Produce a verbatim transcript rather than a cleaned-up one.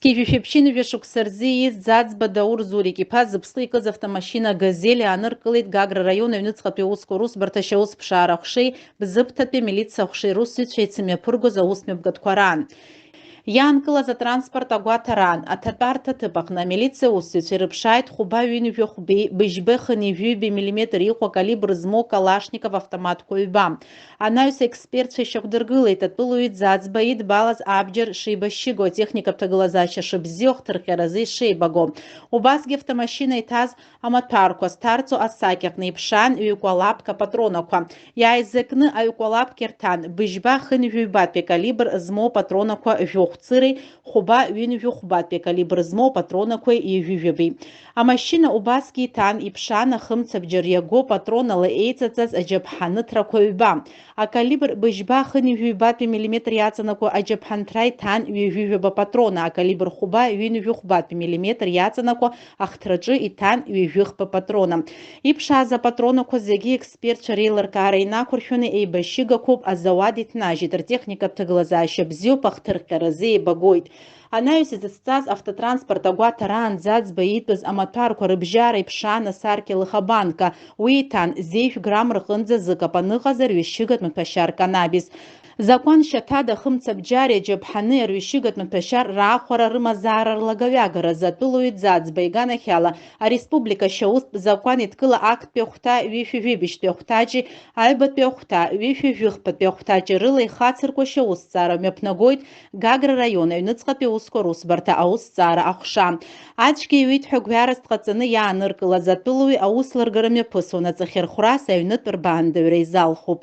Зқьи жәшәи ԥшьынҩажәи шықәса рзы ииз Ӡаӡба Даур Зурик-иԥа зыԥсҭа икыз автомашьына Газель ааныркылеит Гагра раион аҩныҵҟатәи аусқәа русбарҭа ашьаусԥшаара аҟәшеи Бзыԥҭатәи амилициа аҟәшеи русзуҩцәа еицымҩаԥыргоз аусмҩаԥгатәқәа раан. Иаанкылаз атранспорт агәаҭараан аҭатәарҭа аҭыԥ аҟны амилициа аусзуҩцәа ирыԥшааит хәба ҩынҩажәи хәбеи быжьба хынҩажәи ҩбеи миллиметр иҟоу акалибр змоу Калашников автоматқәа ҩба. Анаҩс аекспертцәа ишьақәдыргылеит атәылауаҩ Ӡаӡба идбалаз абџьар шеибашьыго, атехникатә ҭагылазаашьа шыбзиоу ахҭырҟьаразы ишеибаго. Убасгьы автомашьына иҭаз амаҭәарқәа зҭарҵо асакьаҟны иԥшаан ҩ-кәалаԥк апатронақәа. Иааизакны аҩ-кәалаԥк ирҭан быжьба хынҩажәи ҩбатәи акалибр змоу патронақәа жәохә цыреи хәба ҩынҩажәи хәбатәи акалибр змоу патронақәеи ҩажәи ҩбеи. Амашьына убасгьы иҭан иԥшаан ахымцабџьар иаго патронала еиҵаҵаз аџьаԥҳаныҭрақәа ҩба. Акалибр быжьба хынҩажәи ҩбатәи миллиметр иаҵанакуа аџьаԥҳанҭра иҭан ҩажәи ҩба патрона, акалибр хәба ҩынҩажәи хәбатәи миллиметр иаҵанакуа ахҭраҿы иҭан ҩажәи хԥа патрона. Иԥшааз апатронақәа зегьы експертцәа реилыркаара инақәыршәаны еибашьыгақәоуп, азауад иҭнажьит, ртехникатә ҭагылазаашьа бзиоуп, ахҭырҟьаразы еибагоит. Анаҩс изыцҵаз автотранспорт агәаҭараан Ӡаӡба иитәыз амаҭәарқәа рыбжьара иԥшаан асаркьа лыхабанка. Уи иҭан зеижә грамм рҟынӡа зыкапан ыҟаз арҩашьыгатә маҭәашьар канабис. Закәан шьаҭада ахымцабџьари аџьаԥҳани арҩашьыгатә маҭәашьар раахәара рымазаара рлагаҩагаразы атәылауаҩ Ӡаӡба иганахьала ареспублика ашьаустә закәан еидкыла актәи ахәҭа ҩышәи жәибжьтәи ахәҭаҷи аҩбатәи ахәҭа ҩышәи жәыхԥатәи ахәҭаҷи рыла ихацыркуа ашьаусҭҵаара мҩаԥнагоит Гагра раион аҩныҵҟатәи аусқәа русбарҭа аусҭҵаара аҟәша. Ацәгьа иуит ҳәа гәҩарас дҟаҵаны иааныркылаз атәылауаҩ аус лыргара мҩаԥысуан, аҵахьархәрас аҩнытә рбаандаҩра изалхуп.